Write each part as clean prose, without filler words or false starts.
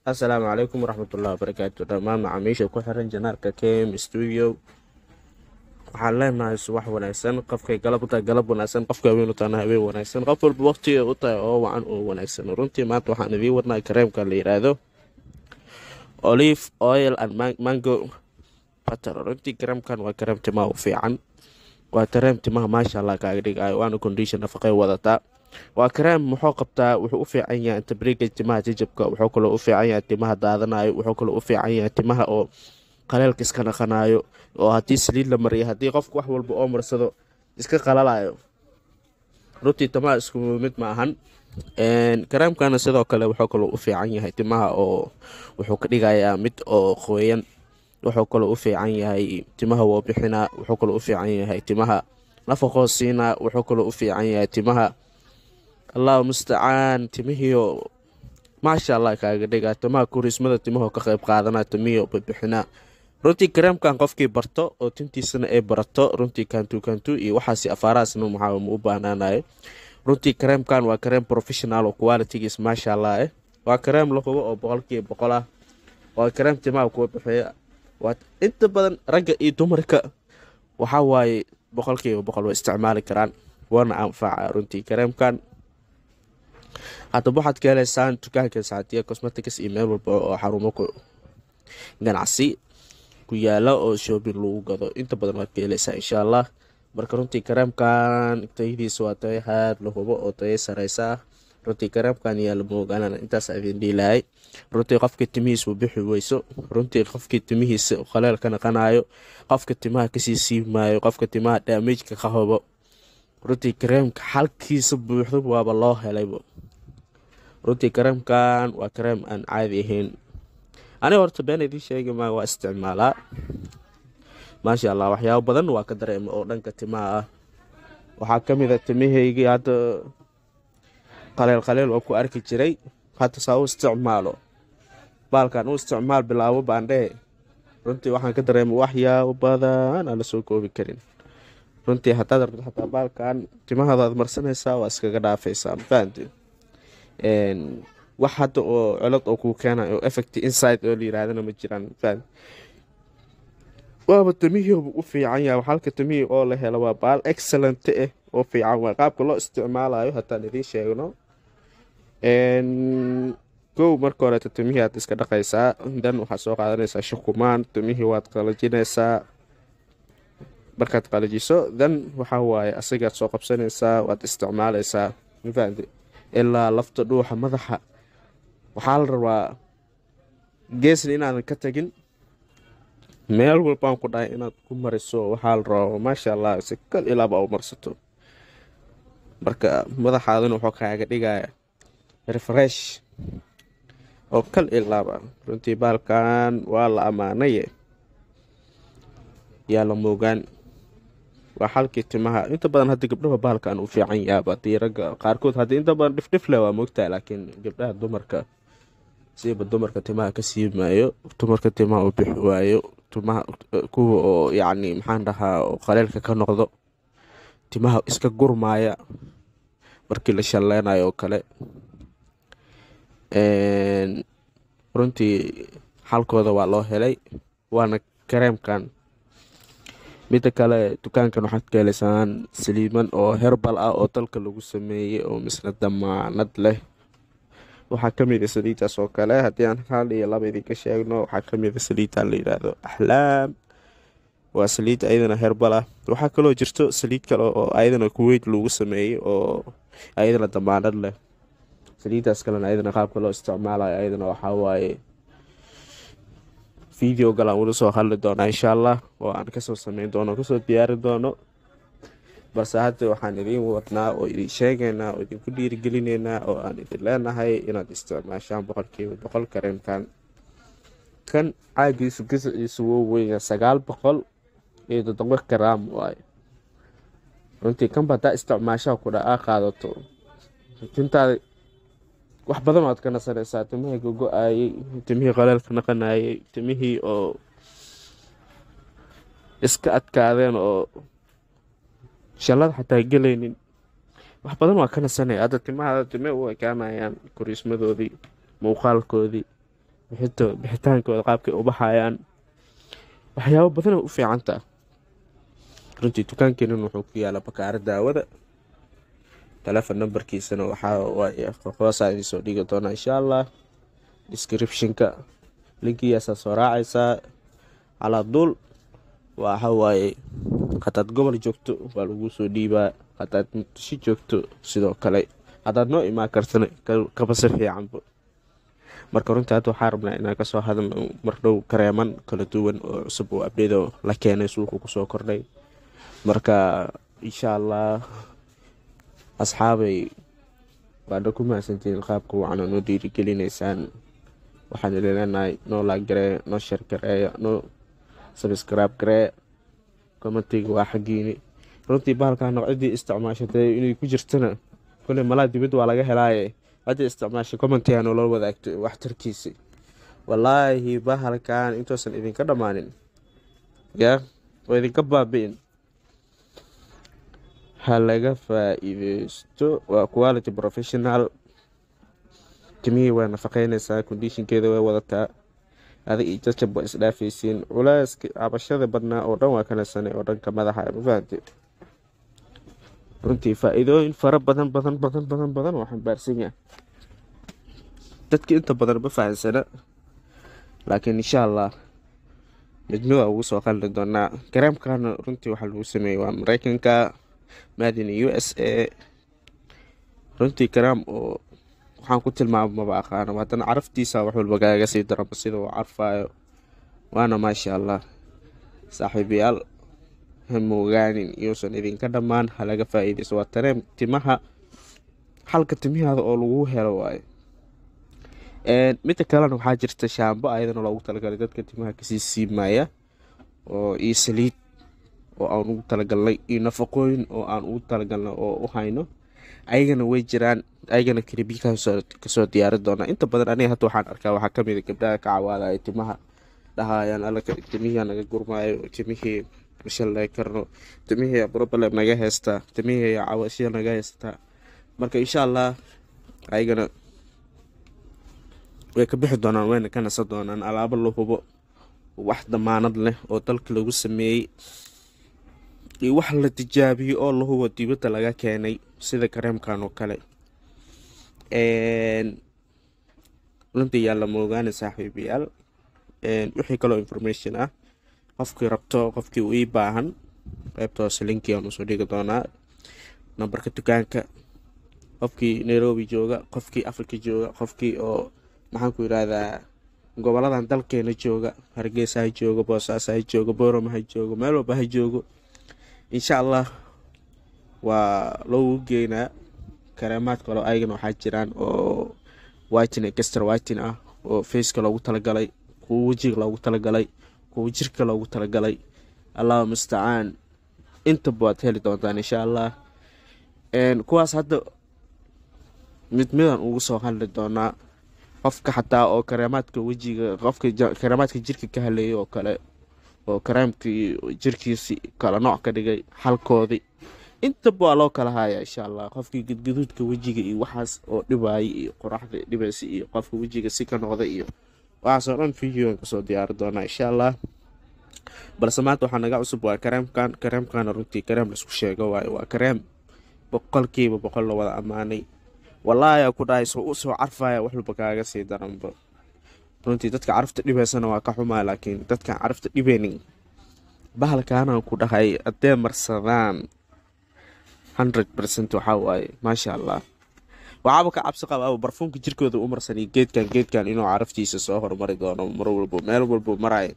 Assalaamu calaykum waraxmatullahi wabarakaatu. Dhammaan macaamiisha ku xiran channelka KM Studio, waxaan leenahay subax wanaagsan. Qofkay galab u tahay, galab wanaagsan. Qofka haween u tahana, haween wanaagsan. Qof walba waqtiga u tahay oo wacan oo wanaagsan. Runtii maanta waxaan idiin wadnaa kareemka la yiraahdo olive oil and mango butter. Runtii kareemkan waa kareem timaha u fiican, waa kareem timaha maasha Allah kaaga dhigayo, waana condition nafaqay wadataa. Waa kareem muxuu qabtaa? Wuxuu u fiican yahay anti-breakage, timaha jajabka. Wuxuu kaloo u fiican yahay timaha daadanayo. Wuxuu kaloo u fiican yahay timaha oo qaleelka iska naqanayo, oo haddii saliid la mariyo, haddii qofku wax walba oo marsado, iska qalalayo. Runtii timaha isku mid ma ahan. Kareemkana sidoo kale wuxuu kaloo u fiican yahay timaha oo wuxuu ka dhigayaa mid oo qoyan. Wuxuu kaloo u fiican yahay timaha woo bixinaa. Wuxuu kaloo u fiican yahay timaha nafaqoo siinaa. Wuxuu kaloo u fiican yahay timaha, Allahu mustacaan, timihiio maasha Allah kaaga dhigaa, timaha kurismada, timahoo ka qayb qaadana, timihio bixinaa. Runtii kareemkan qofkii barto oo tintiisana ay barato, runtii kantu kantu iyo waxaasi afaarahaasna maxaa ma u baahnaanayo. Runtii kareemkan waa kareem professional oo qualitygiis maasha Allah waa kareem la hubo oo 100% ah. Waa kareem timaha kuwa bixiya. Waa inta badan ragga iyo dumarka waxaa waaye 100% way isticmaali karaan, waana anfaca runtii kareemkan. Haddaba waxaad ka heleysaan dukaanka Saacadiya Cosmetics iyo meel walba oo xarumo ku ganacsi ku yaala oo shopping lagu gado, inta badan waad ka heleysaa insha Allah. Marka runtii kareemkan tayadiisa waa tayo aad la hubo oo tayo sareysa ah. Runtii kareemkan yaa la moogaanana, intaas idin dhiilahay. Runtii qofka timihiisa uu bixi weyso, runtii qofkii timihiisa qaleel ka naqanayo, qofka timaha kasii siibmaayo, qofka timaha damageka ka hubo, runtii kareemka xalkiisa buuxdo waaba loo helaybo. Runtii kareemkan waa kareem aan caadi ahayn. Aniga horta been idiin sheegi maayo, waa isticmaalaa, maasha Allah, waxyaabo badan waa ka dareema oo dhanka timaha ah. Waxaa ka mid a timahaygii hadda qaleel qaleel oo ku arki jiray, hadda saa u isticmaalo baalkan, u isticmaal bilaabo baandhehe, runtii waxaan ka dareemay waxyaabo badan aan la soo koobi karin. Runtii haddaad rabto xataa baalkan timahadaad marsanaysaa, waa iskaga dhaafaysaa, mafahanti? Wax hadda oo cilad oo kuu keenayo oo effect inside oo la yirahdana ma jiraan, mafahanti? Waaba timihiibu u fiican yahay. Halka timihii oo la helo waa baal excellent ah oo fiican. Waa qaabka loo isticmaalayo haddaan idiin sheegno. Kow, marka horeeto timihii aad iska dhaqaysaa, dan waxaad soo qaadanaysaa shukumaan, timihii waad qalajinaysaa. Markaad qalajiso, dan waxaa waaye asigaad soo qabsanaysaa, waad isticmaalaysaa, mafahanti? Ilaa lafta dhuuxa madaxa waxaa la rabaa geesna inaadan ka tagin. Meel walbaan ku dhahay inaad ku mariso waxaa la rabaa, maasha Allah, si kal ilaaba u marsato. Marka madaxaadana wuxuu kaaga dhigaya refresh oo kal ilaaba. Runtii baalkan waa la ammaanaye, yaa la moogaan. Waa xalkii timaha. Inta badan hadda gabdhaha baalkan u fiican yaaba, hadii ragga qaarkood haddii inta badan dhifdhif leh waa moogtahay, laakiin gabdhaha, dumarka, siiba dumarka timaha ka siibmaayo, dumarka timaha u bixi waayo, timaha kuwa oo yacni maxaan dhahaa oo qaleelka ka noqdo, timaha iska gurmaaya markii la shalleynayo oo kale, runtii xalkooda waa loo helay, waana kareemkan. Midda kale, dukaankan waxaad ka heleysaan saliiman oo herbal ah oo dalka lagu sameeyey oo misna damaanad leh. Waxaa kamid a saliidaas oo kale, haddii aan hal iyo laba idinka sheegno, waxaa kamid a saliidda la yidhaahdo Axlaam, waa saliid ayadana herbal ah. Waxaa kaloo jirto saliid kale oo ayadana Kuwait lagu sameeyey oo ayadana damaanad leh. Saliidaas kalena ayadana qaabka loo isticmaalayo ayadana waxaa waaye video galaan weli soo hadli doonaa insha Allah, oo aan kasoo sameyn doono, kasoo diyaari doono. Balse hadda waxaan idiin wadnaa oo idin sheegaynaa oo idinku dhiirigelineynaa oo aan idin leenahay inaad isticmaashaan 100% kareemkan. Kan caagiisu gasiciisu wuu weynyaa, 907 garaam waaye. Runtii kanba haddaa isticmaashaa ku dha aa qaadato, tintaada wax badan waad ka nasanaysaa. Timihii gogo-ayey, timihii qaleelka naqanayay, timihii oo iska adkaadeen oo shallada xataa gelaynin, wax badan waa ka nasanaya. Hadda timahaada time u ekaanayaan, koriismadoodii, muuqaalkoodii. Bixitaankooda qaabkay u baxayaan, waxyaabo badan u fiicantaa. Runtii dukaankeenan wuxuu ku yaala Bakaara Daawada. Telefon numberkiisana waxaa waaye hoosaa idin soo dhigi doona, insha Allah, descriptionka. Linkigaasaa soo raacaysaa calaa duul. Waxa waaye, hadaad gobol joogto waa lagu soo dhiibaa, hadaad Muqdisho joogto sidoo kale, hadaad noo imaan kartana kabase fiicanba. Marka runtii hadda waxaa rabnaa inaan kasoo hadalno mardhow kareeman kala duwan oo cusub oo update la keenay, suuqa kusoo kordhay. Marka insha Allah, asxaabay, waadna ku mahadsantihiin qaabka wacan oo noo dhiirigelineysaan. Waxaan idin leenahay noo like gareeya, noo share gareeya, noo subscribe gareeya. Commentiga waa xaggiini. Runtii bahalkan ciddii isticmaashatay inay ku jirtana koley malaa dibadda waa laga helaaye. Ciddii isticmaashay commentiga noola wadaagto waxtarkiisi. Wallaahi bahalkan intuusan idinka dhammaanin ya oo idinka baabi'in, ha laga faa-iideysto. Waa quality professional. Timihii way nafaqeyneysaa, conditionkeeda way wadataa. Adig iyo jajab waa isdhaafaysiin. Culeyska cabashada badnaa oo dhan waa kana sanay oo dhanka madaxa, ma fahanti? Runtii faa-iidooyin fara badan badan badan badan badan oo xambaarsan yahay, dadka inta badan ma fahansana, laakiin insha Allah mid mida ugu soo qalli doonaa. Kareemkana runtii waxaa lagu sameeyey waa Mareykanka, made in USA. Runtii kareem oo waxaan ku tilmaamo maba aqaano. Haddana caraftiisa wax walba kaaga sii darama sida uu carfaayo. Waana maasha Allah. Saaxiibayaal, ha moogaanin, iyousan idinka dhammaan, ha laga faa-iideysto. Waa tareem timaha, xalka timihaada oo lagu helo waaye. Midda kalena waxaa jirta shaambo ayadana loogu talagalay dadka timaha kasii siimaya, oo iyo saliid oo aan ugu talagalnay, iyo nafaqooyin oo aan ugu talagalnay oo u hayno, ayagana way jiraan. Ayagana kalibiyo kasoo diyaari doonaa. Inta badan aniga hadda waxaan arkaa waxaa kamid a gabdhaha ka cawaadaya timaha, dhahayaan: "Alla, timihii naga gurmaayo, timihii mashalay karno, timihii problem naga heystaa, timihii cawashiya naga heystaa." Marka insha Allah ayagana way ka bixi doonaan, wayna ka nasan doonaan. Alaabo la hubo, wax damaanad leh oo dalka lagu sameeyey, iyo wax la tijaabiyey oo la hubo, dibadda laga keenay, sida kareemkan oo kale. Runtii yaa la moogaana, saaxiibayaal. Wixii kaloo information ah, qofkii rabto, qofkii uu ii baahan, qaybta hoose linkii aan usoo dhigi doonaa nambarka dukaanka. Qofkii Nairobi jooga, qofkii Africa jooga, qofkii oo maxaan ku yidhaahdaa goboladan dalkeena jooga, Hargeysa ha joogo, Boosaaso ha joogo, Boorama ha joogo, meel walba ha joogo, insha Allah waa loogu geynaa. Kareemaad kaloo ayagana waxaa jiraan oo whitening, extra whitening ah, oo faceka loogu talagalay, kuwa wejiga loogu talagalay, kuwa jirka loogu talagalay. Allahu mustacaan. Intaba waad heli doontaan insha Allah. Kuwaas hadda mid midaan ugu soo hadli doonaa. Qofka xataa oo kareemaadka wejiga, qofka kareemaadka jirka ka haleeyay oo kale, oo kareemkii jirkiisi kala nooc ka dhigay, xalkoodii intaba waa loo kala haya insha Allah. Qofkii gadgaduudka wejiga iyo waxaas oo dhibaayay, iyo qoraxda dhibaysa, iyo qofka wejiga si ka noqday, iyo waxaas oo dhan videoan kasoo diyaari doonaa insha Allah. Balse maanta waxaa naga cusub waa kareemkan. Kareemkana runtii kareem laisku sheego waayo. Waa kareem 100% la wada ammaanay. Wallaahi aa ku dhahay, soo u soo carfaya wax walba kaaga sii daranba. Runtii dadka carafta dhibaysana waa ka xumaa, laakiin dadkaan carafta dhibeynin bahalkaanaan ku dhahay haddee marsadaan 100% waxaa waaye maasha Allah. Waxaaba ka cabsi qaba barfuunka jirkooda u marsanay geedkan inuu caraftiisa soo hormari doono mar walbo, meel walbo maraayo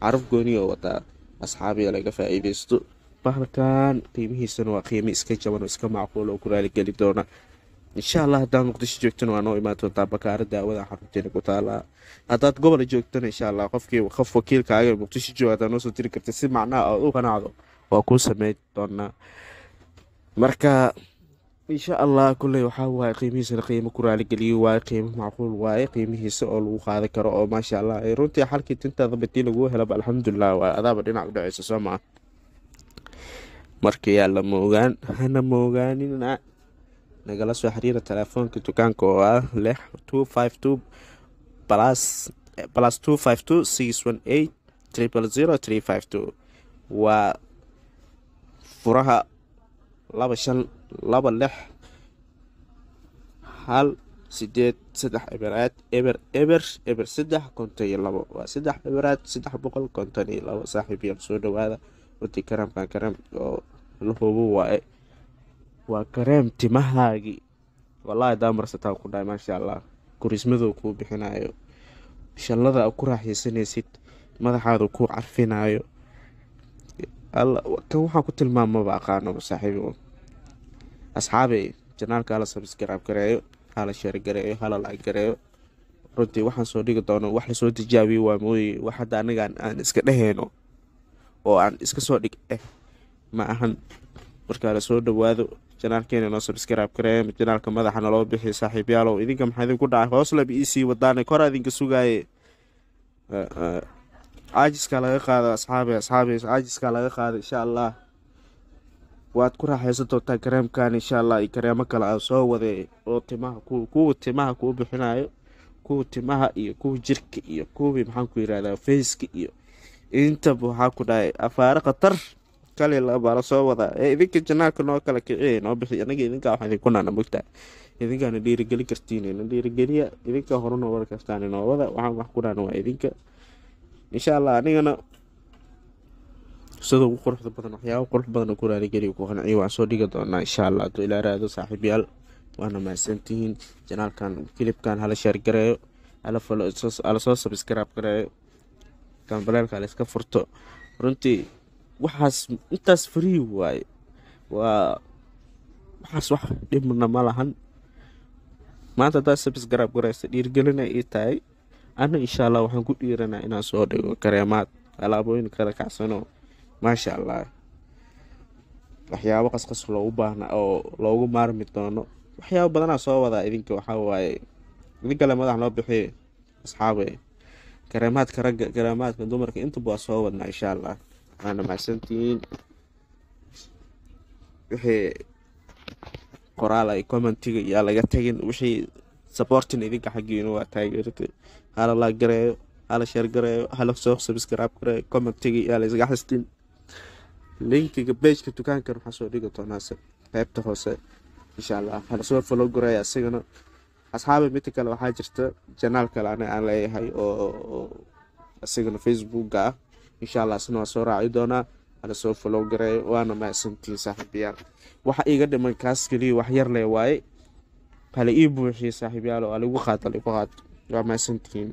caraf gooniyo wataa. Asxaabiya, laga faa-iideysto bahalkan. Qiimihiisana waa qiimo iska jaban oo iska macquul oo ku raaligeli doona insha Allah. Haddaad Muqdisho joogtana waa noo imaan doontaa, Bakaara Daawada xarunteena ku taalaa. Haddaad gobola joogtana insha Allah qofkii qof wakiilkaaga Muqdisho jooga haddaad noo soo diri karta, si macnaha aad u qanacdo, waa kuu sameyn doonaa. Marka insha Allah kulley waxaa waaye qiimihiisana qiimo ku raaligeliyo waaye, qiimo macquul waaye qiimihiisa oo lagu qaadan karo oo maasha Allah. Runtii xalkii tintaada badii lagu helaba, alxamdulilah, waa adaaba dhinac u dhaceysa, soo maa? Marka yaa la moogaan, hana moogaanina. Nagala soo xiriira telefoonka dukaanka oo ah 6252. +252 618 000 352. Waa furaha 2526 18 000 0 0 352. Waa 000 352. Saaxiibyaal, soo dhawaada. Runtii kareemkan kareem oo la hubo waaye. Waa kareem timahaagii wallaahi daa marsataa ku dhahay, maasha Allah, kurismaduu kuu bixinayo, shallada ku raaxaysanaysid, madaxaadu kuu carfinayo. Alla, kan waxaan ku tilmaamaba aqaano, saaxiibo. Asxaabey, channelka hala subscribe gareeyo, hala share gareeyo, hala like gareeyo. Runtii waxaan soo dhigi doono wax lasoo tijaabiyo waa mooye, wax hadda aniga aan iska dheheyno oo aan iska soo dhig ma ahan. Markaa lasoo dhawaado, channelkeena noo subscribe gareeyo, channelka madaxa naloo bixiyo. Saaxiibyaalow, idinka maxaa idinku dhacay? Hoos laba iisii wadaane, kor idinka sugaaye. Caajiska laga qaado, asxaabe, asxaabe, caajiska laga qaado. Insha Allah waad ku raaxaysan doontaa kareemkan, insha Allah, iyo kareemo kale aan soo waday oo timaha, kuwa timaha kuu bixinayo, kuwa timaha iyo kuwa jirka iyo kuwii, maxaan ku yirahdaa, faceka iyo intaba. Waxaa ku dhahay afaaro khatar kale baa la soo wadaa ee idinka channelka noo kala kiciye, noo bixi. Anaga idinkaa waxaan idinku naana mogtaa, idinkaana dhiirigelin kartiin, na dhiirigeliya. Idinka hore noo wada kartaan, noo wada. Waxaan wax ku dhahna waa idinka, insha Allah. Anigana sida ugu quruxda badan, waxyaaba qurux badan ku raaligeliya, ku qanciyo, waan soo dhigi doonaa, insha Allah, hadduu ilaa raado. Saaxiibyaal, waana mahadsantihiin. Channelkan clipkan hala share gareeyo, hala follow, hala soo subscribe gareeyo, gambaleelka hala iska furto. Runtii waxaas intaas free waaye, waa waxaas wax dhibna ma lahan. Maanta haddaad subscribe garaysa, dhiirigelina ii tahay. Ana insha Allah waxaan ku dhiiranaa inaan soo dhigo kareemaad, alaabooyin kala kacsano, maasha Allah, waxyaabo qasqas loogu baahna oo loogu maarmi doono. Waxyaabo badanaa soo wadaa. Idinka waxaa waaye, idinkale madax noo bixiye, asxaabe. Kareemaadka ragga, kareemaadka dumarka, intaba waa soo wadnaa, insha Allah. Waana mahadsantihiin. Wixii qoraal ay commentiga yaa laga tagin. Wixii supporting idinka xaggiina waa taageerta. Hala like gareeyo, hala share gareeyo, hala soo subscribe gareeyo, commentiga yaa la isaga xastin. Linkiga pageka dukaankan waxaa soo dhigi doonaa qaybta hoose, insha Allah. Hala soo follow gareeya isagana, asxaabi. Midka kale, waxaa jirta channel kale aniga aan leeyahay oo isagana Facebooka ah. Insha Allah isna waa soo raaci doonaa, hala soo follow gareeyo. Waana mahadsantihiin, saaxiibayaal. Waxa iiga dhiman kaas keliya, wax yar leh waaye. Hala ii buuxiye, saaxiibayaal, oo haligu qaato, haligu qaato. Waa mahadsantihiin.